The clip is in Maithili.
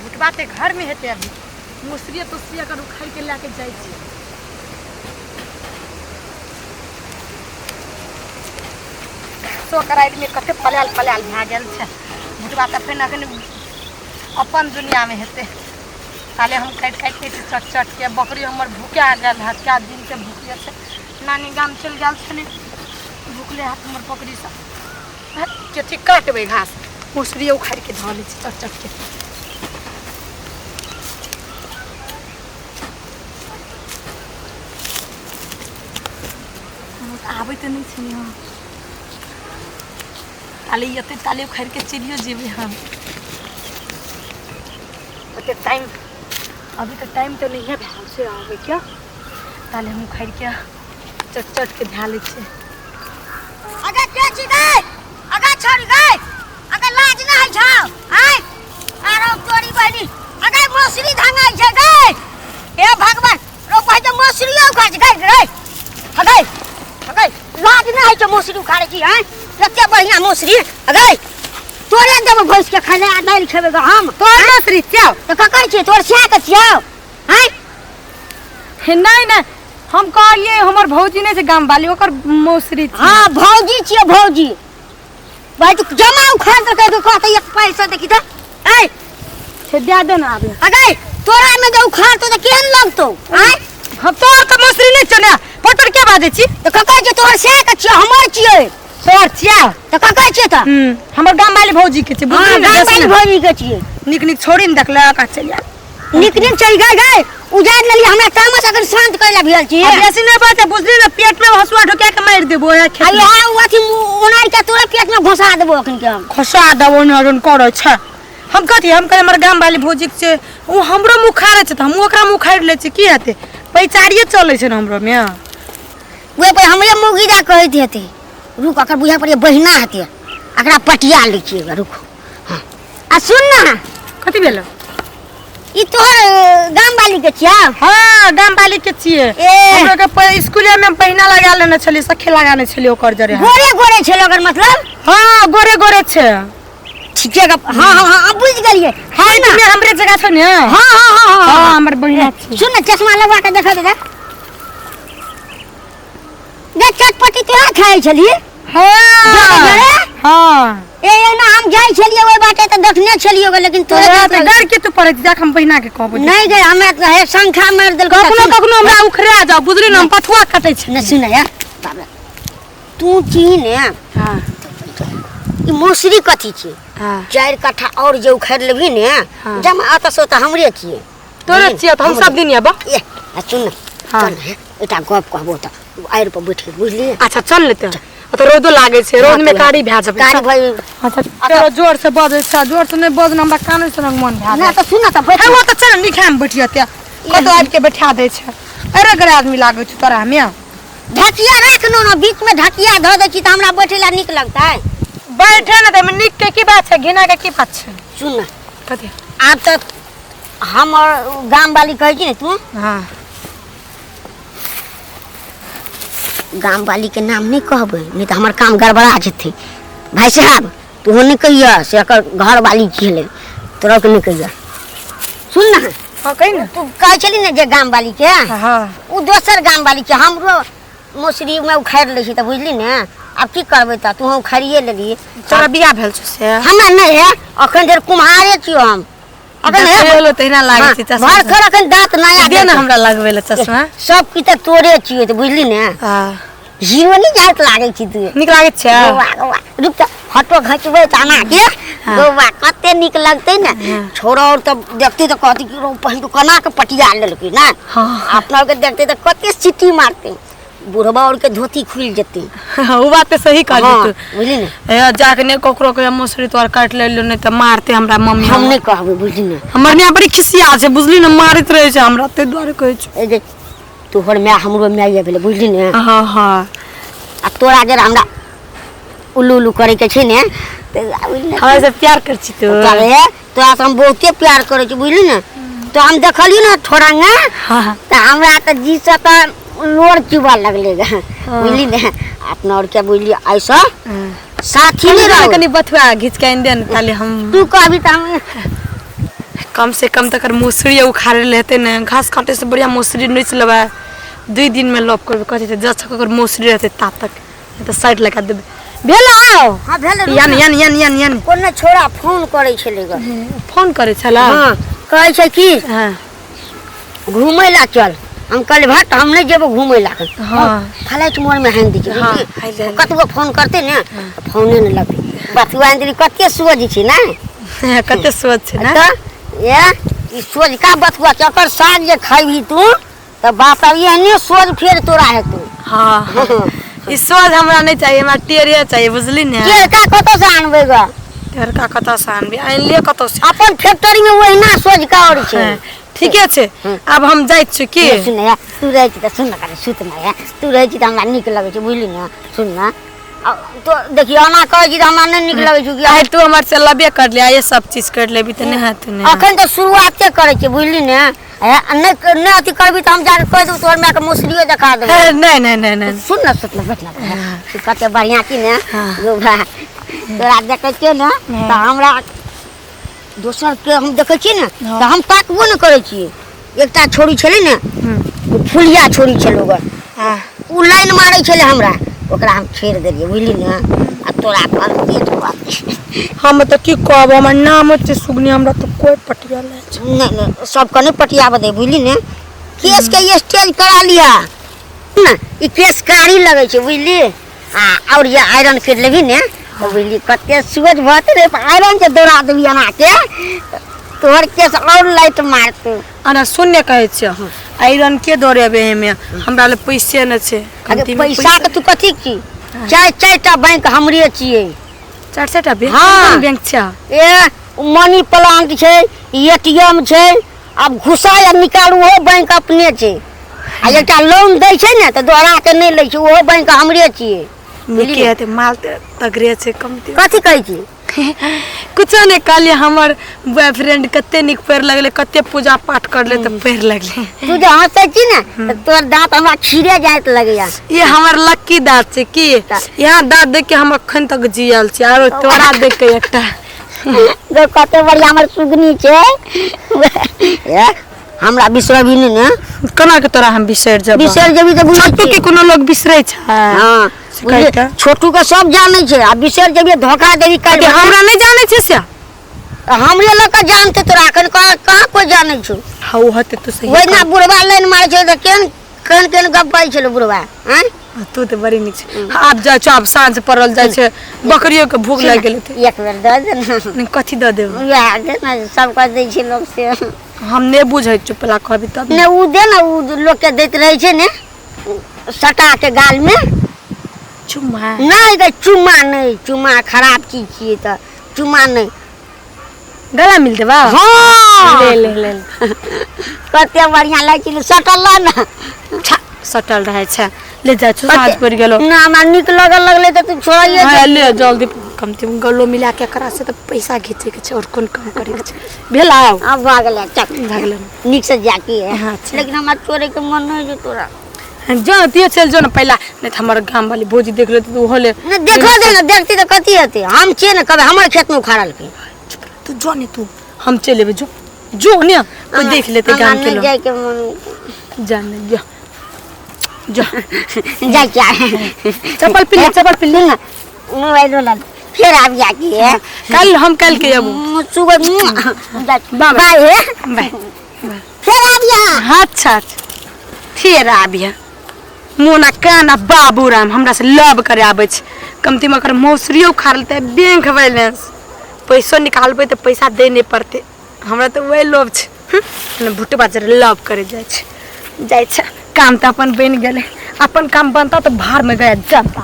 भुटबा ते घर में हेतै अभी मुसरिया तुसरिया कर उखाड़ के लए के जाइ छी सो कराइट में कते पलायल पलायल भए गेल छै भुटबा तऽ फेर अखन अपन दुनियामे हेतै ताले हम काटि काटि दै छी चट चट के बकरी हमर भूखा गेल हत कए दिन से भूखले छै नानी गाम चलि गेल छलै भूखले हत हमर बकरी सब कथी काटबै घास मुसरी उखाड़ि के धऽ लै छी चट चट के आबै तऽ नहि छै यहाँ ताले एते ताले उखाड़ि के चलियो जेबै हम ओते टाइम अभी तऽ टाइम तऽ नहिए भेल छै आबैके ताले हम उखाड़ि के चट चट के धए लै छियै अगर के छी गै अगर छोड़ गै अगर लाज ना है छौ आय आरो तोरी बहिनी अगर मौसरी धंगाई छै गै हे भगवान रो भाई तो मौसरी उखाड़ छै गै गै हगै हगै लाज ना है छौ मौसरी उखाड़े छी आय कते बढ़िया मौसरी हगै तोरे देबो भैंस के खाने आ दालि खेबै ग हम तोर मौसरी छियौ तऽ ककर छियै तोर सिया के छियौ आय हे नहि नहि हम कहलियै हमर भौजी नहि छै गाम वाली ओकर मौसरी छै हाँ भौजी छियै भौजी भाई तू जमा उखाड़ देलकै तो कहते एक पैसा देखी तऽ ऐ से दए दे ने आबे अगै तोरा में जे उखाड़ तो केहन लगतौ आय हम तोर तऽ मौसरी नहि छौ ने पटर के बाजै छी तऽ ककर छियै तोहर सएह के छियै हमर छियै तोर छियै तऽ ककर छियै तऽ हूँ हमर गाम वाली भौजी के छै हाँ बुझली ने गाम बेसी वाली ने। भौजी के छियै नीक नीक छोड़ी ने देखलक आ चलि आयल नीक नीक चलि गए गए उजाड़ लेलियै हमरा तामस अखन शांत करै लए भेल छी आ बेसी नहि बाजै बुझली ने पेट में हसुआ ढुका के मारि देबो ओएह खेत आ में। इएह ओ अथी ओनाइ के तोरे पेट में घुसा देबो अखन के हम खसा देबो नरन करै छै हम कथी हम कहै हमर गाम वाली भौजी के छै ओ हमरो मुँह खाड़े छै तऽ हमहूँ ओकरा मुँह खाड़ि लै छियै की हेतै पैचारिये चलै छै ने हमरो मे उहे पर हमरे मौगी दए कहैत हेतै रुक अकर बुझा पड़ैए बहिना हेतै एकरा पटिया लै छियै रुक हाँ आ सुन ना कथी भेल ई तोहर गाम वाली के छियौ हाँ गाम वाली के छियै ए। हमरो के स्कूले में पहिना लगा लेने छलियै सखी लगाने छलियै ओकर जरे हम। गोरे गोरे छै ओकर मतलब हाँ गोरे गोरे छै ठीके गप हाँ हाँ हाँ अब बुझि गेलियै हाइट में हमरे जगह छै ने हाँ हाँ हाँ हाँ हाँ हमर बहिना छै सुन ने चश्मा लगवा के देखा दादा गे चटपटी तोरा खाइ छलियै हाँ जोरे? हाँ ए एना हम जाइ छलियै ओहि बाटे तऽ देखने छलियै गे, लेकिन तोरे तोरा देख तऽ डर के तू पड़ै छी जाक हम बहिना के कहबो नहि गे हमरा तऽ हे शंखा मारि देलकै कखनो कखनो हमरा उखड़ा जाओ बुझली ने हम पथुआ कटै छी नहि सुन यार बाप रे तू छी ने हाँ ई मौसरी कथी छी हाँ चारि कट्ठा और जे उखाड़ि लेबही ने हाँ। जमा अतऽ से तऽ हमरे छियै तोरे छियै तऽ हम सब दिन आबऽ ए आ सुन ने हाँ। चल ने एकटा गप कहबो तऽ आड़ि पर बैठ के बुझलियै अच्छा चल ने तऽ ओतऽ रौदो लागै छै रौद में कारी भए जेबै कारी भए अच्छा तोरा जोर से बजै छै जोर से नहि बजना हमरा कानै सुनक मन भए नहि जाइ तऽ सुन ने तऽ बैठ हे ओ तऽ चल निखामे बैठियते कतौ आबि के बैठा दै छै अरे गरे आदमी लागै छै तोरा हमे ढकिया राख नो ने बीच में ढकिया धऽ दै छी तऽ हमरा बैठे ला नीक लगतै बैठे ने तऽ नीक के की बात छै घिना के की बात छै सुन ने कथी आब तऽ हम और गाम वाली कहै छी ने तू हाँ गाम वाली के नाम नहि कहबै नहि तऽ हमर काम गड़बड़ा जेतै भाई साहब तोहो नहि कहियऽ से एकर घर वाली छलै तोरा के नहि कहियऽ सुन ने हाँ कही ने तू कहै छली ने जे गाम वाली के हाँ ओ दोसर गाम वाली के हमरो मौसरी में उखाड़ि लै छै तऽ बुझली ने आब की करबै तऽ तू उखाड़िए लेली तोरा बियाह भेल छौ से हमरा नहि है अखन धरि कुम्हारे छियो हम अखन है देखैयो तहिना लागै छै चश्मा भर खर अखन दाँत नया दे ने हमरा लगबै लए चश्मा सब किछु तऽ तोरे छियो तऽ बुझली ने हाँ हीरो नहीं जात लागै छी तू नीक लागै छै गोवा गोवा रुक तऽ फोटो घिचबै तऽ आना के गोवा कते नीक लगतै ने छोरा और तऽ देखतै तऽ कहतै कि रौ पहिन तऽ केना के पटिया लेलकै ने हाँ। अपना के देखतै तऽ कते सीटी मारतै बुढ़बा और के धोती खुलि जेतै हाँ, उ बात तऽ सही कहली हाँ, तू बुझली ने ए जाके नहि ककरो के मौसरी तोहर काटि लेलियो नहि तऽ मारते हमरा मम्मी हम नहि कहबै बुझली ने हमर माय बड़ी खिसिया छै बुझली ने मारैत रहै छै हमरा ताहि दुआरे कहै छै ए जे तोहर माय हमरो माय भेलै बुझली ने हाँ हाँ आ तोरा जे हमरा उल्लू उल्लू करे के छै ने तऽ बुझली ने हमरा से प्यार कर छी तू अरे तोरा से हम बहुते प्यार करे छी बुझली ने तो हम देखलियै ने छोड़ंगा हाँ तऽ हमरा तऽ जी से तऽ लोर चुबऽ लगलै गे बुझली ने अपना और के बुझली ऐसा साथी कनी नहि रहो कनी बथुआ घीच के आनि दे ने ताले हम तू कहबी तऽ हम कम से कम तकर मौसरी उखाड़ल हेतै ने। घास काटे से बढ़िया मौसरी नोचि लेबै, 2 दिन में लॉक करबै। कहै छै जब तक ओकर मौसरी रहतै ता तक, नहीं तऽ साइड लगा देबै। भेल आउ? हाँ, भेल। यान यान यान यान यान। कोन छोरा फोन करै छलै ग? फोन करै छला? हाँ, कहै छै कि हाँ। घूमै ला चल। हम कहलियै भट्ट, हम नहि जेबो घूमै ला। हाँ। फ्लाइट मोड में हानि दै छै। हाँ, बुझलियै? हानि दै। कतबो फोन करतै ने, फोने नहि लगतै। बथुआ आनि देली, कते सोझ छै ने। कते सोच छै ने। तऽ ए ई सोझका बथुआ छै, ओकर साग जे खैबही तू तऽ बात अब एहने सोझ फेर तोरा हेतौ। हाँ, ई सोझ हमरा नहि चाहिए, हमरा टेढ़े चाहिए, बुझली ने? टेढ़का कतऽ से आनबै ग? टेढ़का कतऽ से आनबी? आनि लिअ कतऽ से। अपन फैक्ट्री में ओहिना सोझका और छै। हाँ, ठीके छै, आब हम जाइ छी की। सुन या, तू रहै छी तऽ सुन ने, कनि सुत ने या। तू रहै छी तऽ हमरा नीक लगै छै, बुझली ने? सुन ने, आ तो देखियौ, एना कहै छी तऽ हमरा नहि नीक लगै छै कि। आइ तू हमर से लबे कर ले, ये सब चीज कर लेबी तऽ नहि हेतै ने। अखन तऽ शुरुआते करै छी, बुझली ने? ए, नहि नहि अथी करबी तऽ हम जाके कहि देबौ, तोहर मायके मुसलियो देखा देबौ। हे, नहि नहि नहि नहि। सुन ने, सुत ने, बैठ ने। तू कते बढ़िआँ छी ने। हाँ। यौ भाय, तोरा देखै छियै ने तऽ हमरा दोसर के हम देखै छियै ने तऽ हम ताकबो नहि करै छियै। एकटा छोरी छलै ने, ओ फुलिया छोरी छलै ओकर। हाँ। ओ लाइन मारै छलै हमरा, ओकरा हम छोड़ि देलियै, बुझली ने? आ तोरा पर पेट बात। हम तऽ की कहब, हमर नाम छै सुगनी, हमरा तऽ कोइ पटिया नहि छै। नहि नहि, सबके नहि पटियाबऽ दे, बुझली ने? केस के स्टेज करा लिहा ने, ई केस कारी लगै छै, बुझली? आ और जे आयरन करि लेबही ने तऽ बुझली कते सोच भऽ रे, आयरन जे दौड़ा देबही एना के, तोहर केस और लाइट मारतौ। अना शून्य कहै छियै, आयरन के दौड़ेबै? एहिमे हमरा लग पैसे नहि छै। अरे कमतीमे पैसा के तू कथी की? चारि चारि टा बैंक हमरे छियै। चारि चारि टा बैंक? हाँ। कोन बैंक छै? ए, मनी प्लांट छै, एटीएम छै, आब घुसा या निकालू ओहो बैंक अपने छै। आ एकटा लोन दै छै ने तऽ दोहरा के नहि लै छै, ओहो बैंक हमरे छियै। नीके हेतै, माल तऽ तगड़े छै कमती। कथी कहै छी? कुछो नहि कहलियै। हमर बॉयफ्रेंड कते नीक पैर लगलै, कते पूजा पाठ करले तऽ पैर लगलै। तू जे हंसै छी ने तऽ तोहर दाँत हमरा खीरे जाइत लगैया। ये हमर लक्की दाँत छै की, यहाँ दाँत देख के हम अखन तक जियल छी। आरो तोरा देख के एकटा जो कते बढ़िया हमर सुगनी छै। ए, हमरा बिसरबी नहि ने? केना के तोरा हम बिसरि जेबौ? बिसरि जेबी तऽ बुझै छोटू के कोनो लोग बिसरै छै? हाँ। से कहि तऽ। छोटू के सब जानै छै, आ बिसरि जेबी, धोखा देबी काल्हि। हमरा नहि जानै छै से? हमरे लऽ कऽ जानते तोरा, अखन कहाँ कहाँ कोइ जानै छौ। हाँ, ओ हेतै तऽ सही। ओहिना बुढ़वा लाइन मारै छै तऽ केहन केहन केहन गप बाजै छलै बुढ़वा आँय। तू तऽ बड़ी नीक छै। आब जाइ छौ, आब साँझ पड़ल जाइ छै, बकरियो के भूख लागि गेल हेतै। एक बेर दऽ दे ने। नहि, कथी दऽ देब? उएह दे ने, सबके दै छै लोक से। हम नहि बुझै छियौ, पला कहबी तब ने। ओ दे ने, ओ लोकके दैत रहै छै ने सटा के गालमे। चुम्मा? नहि गे, चुम्मा नहि, चुम्मा खराब चीज छियै, तऽ चुम्मा नहि। गला मिल देबा? हाँ। ले ले ले। कते बढ़िया लागै छै, सटल रह ने। छा, सटल रहै छै। ले जाइ छौ, साँझ पड़ि गेलो। ना, हमरा नीक लगऽ लगलै तऽ तू छोड़िए। हाँ, ले जल्दी। कमती गलो मिला के एकरा से तऽ पैसा घीचे के छै, और कोन काम करे के छै? भेल आउ? आब भऽ गेलै, चल। भऽ गेलै। नीक से जाके है। हाँ, अच्छा। लेकिन हमरा छोड़े के मन नहीं छै तोरा। जो दियो, चल जो ने पहला, नहीं तऽ हमर गाम वाली भौजी देख लेते तऽ ओहो ले। नहीं देखो दे ना, देखती तो कथी हेतै? हम छियै ने, कभी हमर खेत में उखाड़लकै? चुप रह तू, जो ने तू, हम चलि एबै। जो जो ने, कोई देख लेते हमरा गाम के नहि लोग। जाइके मन। जा ने, जा जा। जाइ क्या? चप्पल पिन ले, चप्पल पिन ले। ना मोबाइल वाला फेर आबि जाके है। कल हम कल के अबू। सुबह बाय। बाय हे। बाय। फेर आबिया। अच्छा अच्छा, फेर आबिया। मोना काना बाबू राम हमरा से लव करे आबै छै। कमती में अगर मौसरियो उखाड़ लेतै, बैंक बैलेंस पैसो निकालबै तऽ पैसा दै नहि पड़तै। हमरा तऽ वही लोभ छै। ने भुटबा जरे लव करे जाइ छै, जाइ छै। काम तऽ अपन बनि गेलै, अपन काम बनता तऽ भाड़ में गया जनता।